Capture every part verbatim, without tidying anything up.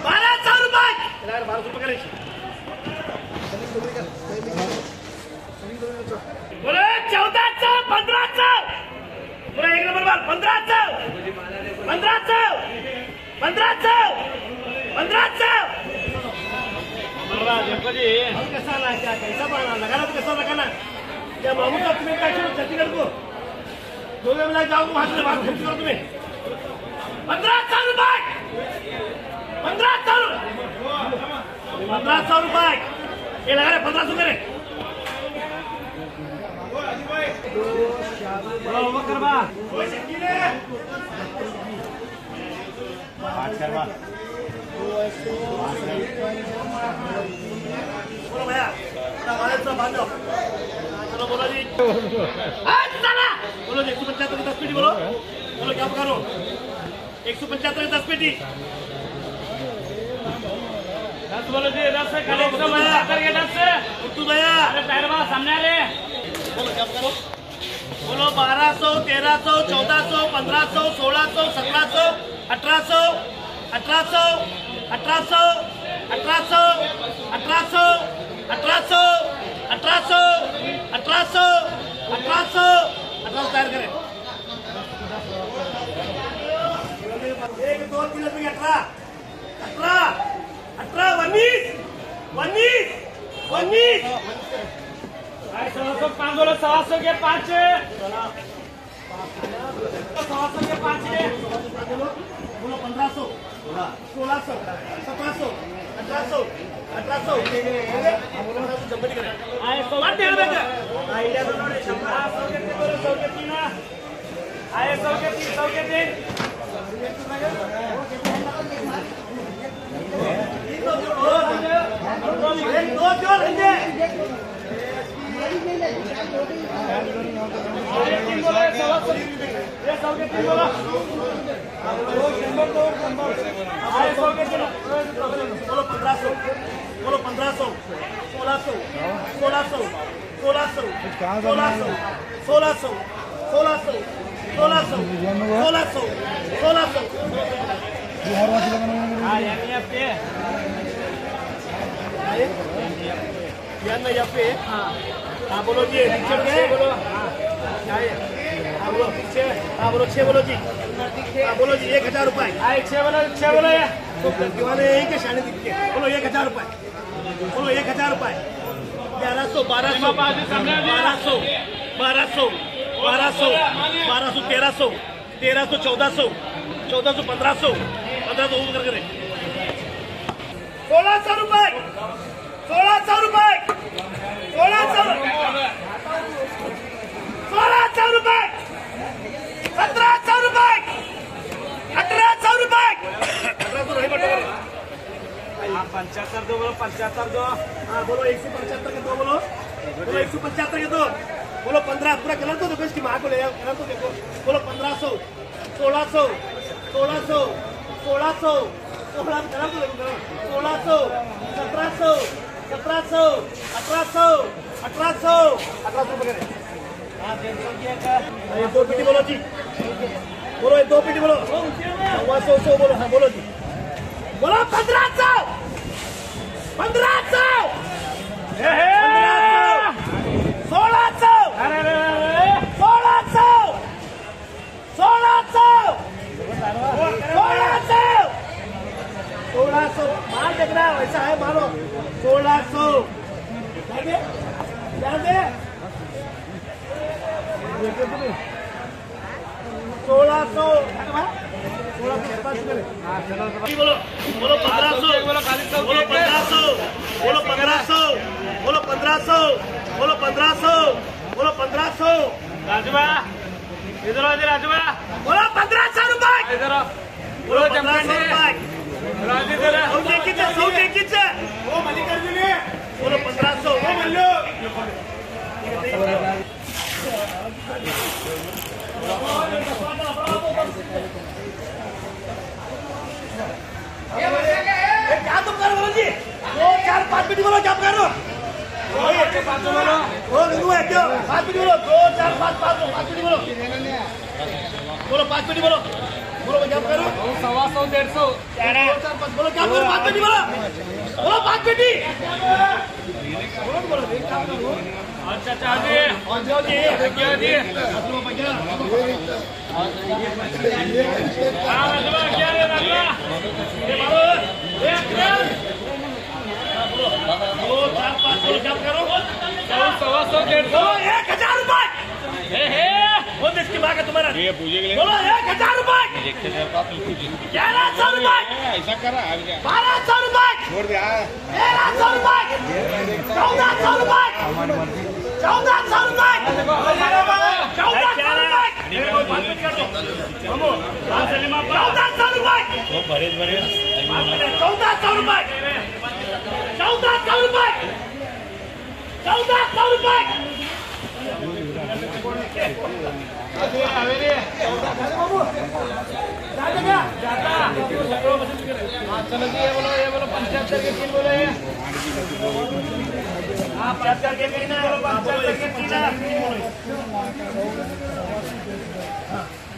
بارہ سو روپے. بولے، چودہ سو، پندرہ سو. پورا ایک نمبر مال، پندرہ سو، پندرہ سو، پندرہ سو، پندرہ سو. پندرہ سو. کیسا نا، کیا، کیسا پڑھنا، لگانا تو کیسا لگانا؟ کیا ماموں کا تمہیں پیسے چھتیس گڑھ کو؟ جو بھی ملا جاؤ، وہاں سے بات کرتی ہو تمہیں. پندرہ سو روپے، پندرہ سو، پندرہ سو روپے. یہ لگا رہے، پندرہ سو کرے. بولو بھیا، ہمارے ساتھ بات جاؤ. چلو بولو جی. آج سارا بولو جی، ایک سو پچہتر کی دس پیٹی بولو. بولو، کیا پکا رہا ہوں؟ ایک سو پچہتر کی دس پیٹی. دس بولو جی، دس سے. بولو، ایک سو پچہتر کے دس سے. ارے، طاہر بھائی، سامنے آ رہے. بولو، کیا پکا رہا ہوں؟ بولو، بارہ سو، تیرہ سو، چودہ سو، پندرہ سو، سولہ سو، سترہ سو، اٹھارہ سو، اٹھارہ سو، اٹھارہ سو، اٹھارہ سو، اٹھارہ سو، اٹھارہ سو، اٹھارہ سو، اٹھارہ سو، اٹھارہ سو تیار کریں. ایک، دو، تین، اٹھارہ، اٹھارہ، اٹھارہ، انیس، انیس، انیس. سوا سو پانچ بولو، سوا سو کے پانچ. سوا سو کے پانچ. بولو، پندرہ سو، سولہ سو، سترہ سو، اٹھارہ سو، اٹھارہ سو. آئے سو کے تین بولو، سو کے تین. آئے سو کے تین، سو کے تین. بولو پندرہ سو، بولو پندرہ سو، سولہ سو، سولہ سو، سولہ سو، سولہ سو، سولہ سو، سولہ سو، سولہ سو، سولہ سو. ہاں، یار، نہیں، آپ کے. ہاں، بولو جی، چھ بولو. ہاں، بولو، چھ. ہاں، بولو، چھ بولو جی. ہاں، بولو جی، ایک ہزار روپے. ہاں، ایک چھ بولو، چھ بولو. یار، دیوانے یہی کے شانے دکھ کے. بولو، ایک ہزار روپے. بولو، ایک ہزار روپے. گیارہ سو، بارہ سو، بارہ سو، بارہ سو، بارہ سو، بارہ سو، تیرہ سو، تیرہ سو، چودہ سو، چودہ سو، پندرہ سو، پندرہ سو اوپر کرے. سولہ سو روپے، سولہ سو روپے، سولہ سو، سولہ سو روپے، سترہ سو روپے، اٹھارہ سو روپے. آپ پچہتر دو بولو، پچہتر دو. ہاں، بولو، ایک سو پچہتر کے دو بولو. بولو، ایک سو پچہتر کے دو. بولو، پندرہ، پورا کلر تو دیکھو، اس کی ماں کو لے جاؤ، کلر تو دیکھو. بولو، پندرہ سو، سولہ سو، سولہ سو، سولہ سو، سولہ سو، کلر تو دیکھو، کلر. سولہ سو، سترہ سو، سترہ سو، اٹھارہ سو، اٹھارہ سو، اٹھارہ سو وغیرہ. ہاں، دو پیٹی بولو جی. بولو، دو پیٹی بولو. سوا سو، سو بولو، ہاں، بولو جی. بولو، پندرہ سو، پندرہ سو، پندرہ سو، سولہ سو، سولہ سو، سولہ سو، سولہ سو، سولہ سو. مال دیکھنا ہے، ویسا ہے، مارو. سولہ سو. دے دے، دے دے. سولہ سو. بولو، بولو، پندرہ سو. بولو، پندرہ سو. بولو، پندرہ ادھر آ، ادھر آ، ادھر آ۔ بولو، پندرہ سو روپے۔ ادھر آ۔ بولو، پندرہ سو روپے۔ ادھر آ، ادھر آ۔ سو کے کچھ، سو کے کچھ۔ بولو، پندرہ سو۔ اے، کیا تم کر رہے ہو جی؟ دو، چار، پانچ منٹ بولو، کیا کر رہے ہو؟ او، دو، دو، ایک، دو، پانچ منٹ بولو، دو، چار، پانچ، پانچ، پانچ منٹ بولو۔ بولو، پانچ منٹ بولو۔ بولو، کیا کر رہے ہو؟ سوا سو، ڈیڑھ سو۔ دو، چار، پانچ، بولو، کیا کر رہے ہو؟ پانچ منٹ بولو۔ بولو، پانچ منٹ۔ اچھا، اچھا، جی۔ اور جاؤ جی۔ کیا جی؟ بولو، ایک ہزار روپے۔ گیارہ سو روپے۔ ایسا کرا، بارہ سو روپے۔ تیرہ سو روپے، چودہ سو روپے، چودہ سو روپے، چودہ سو روپے، چودہ سو روپے، چودہ سو روپے، چودہ سو روپے، چودہ سو روپے۔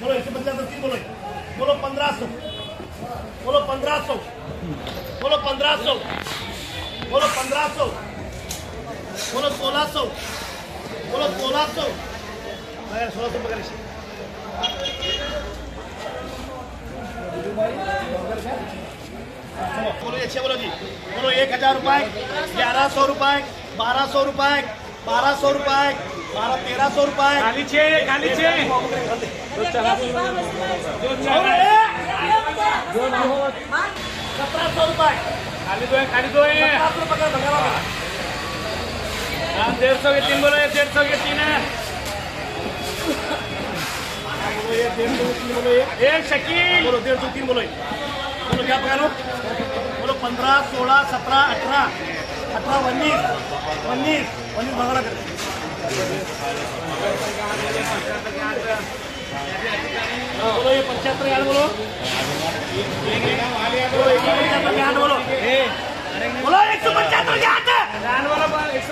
بولو، ایک سو پچاس تین بولو۔ بولو، پندرہ سو۔ بولو، پندرہ سو۔ بولو، پندرہ سو۔ بولو، پندرہ سو۔ بولو، سولہ سو۔ بولو، سولہ سو۔ بولو، اچھے بولو جی۔ بولو، ایک ہزار روپے، گیارہ سو روپے، بارہ سو روپے، بارہ سو روپے، بارہ، تیرہ سو روپے۔ خالی چھ، خالی چھ۔ سترہ سو روپے۔ خالی دو ہے، خالی دو ہے۔ سترہ سو روپے کا بھگا ہوا۔ ہاں، ڈیڑھ سو کے تین بولو، یہ ڈیڑھ سو کے تین ہے۔ بولو، یہ ڈیڑھ سو کے تین بولو، یہ۔ اے شکیل۔ بولو، ڈیڑھ سو تین بولو۔ بولو، کیا پکڑو؟ بولو، پندرہ، سولہ، سترہ، اٹھارہ، اٹھارہ، انیس، انیس، انیس بگڑا کر۔ بولو، یہ پچہتر یار بولو۔ بولو، ایک سو پچہتر یار بولو۔ بولو، ایک سو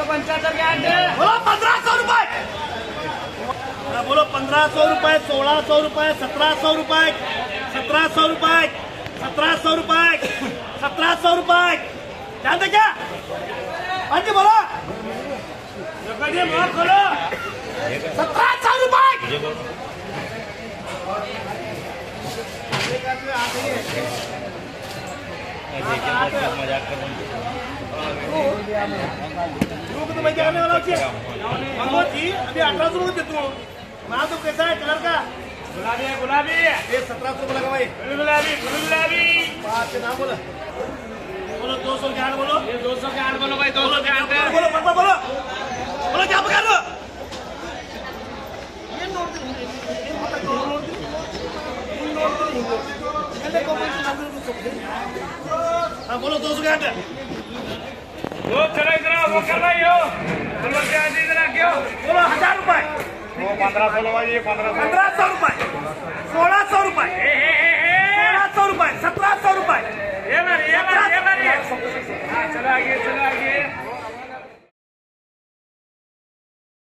پچہتر یار۔ بولو، پندرہ سو روپے۔ ہاں، بولو، پندرہ سو روپے، سولہ سو روپے، سترہ سو روپے، سترہ سو روپے، سترہ سو روپے، سترہ سو روپے۔ جانتے کیا؟ ہاں جی، بولو۔ سترہ سو روپے۔ مزاق کر رہا ہوں۔ روک تو میں کیا کرنے والا ہوں؟ جی، ابھی اٹھارہ سو روپے دیتا ہوں۔ مال تو کیسا ہے کلر کا؟ گلابی ہے، گلابی ہے۔ یہ سترہ سو لگا بھائی۔ فل گلابی، فل گلابی۔ پانچ کے نام بولا۔ بولو، دو سو کے آٹھ بولو۔ یہ دو سو کے آٹھ بولو بھائی، دو سو کے آٹھ۔ بولو، بولو، بولو، بولو۔ بولو، کیا پکڑ رہے ہو؟ ہاں، بولو، دو سو کے آٹھ۔ وہ چلو ادھر آؤ، وہ کر رہا ہی ہو۔ بولو، کیا جی، ادھر آ کے ہو۔ بولو، ہزار روپے۔ وہ پندرہ سو لو بھائی، یہ پندرہ سو۔ پندرہ سو روپے، سولہ سو روپے،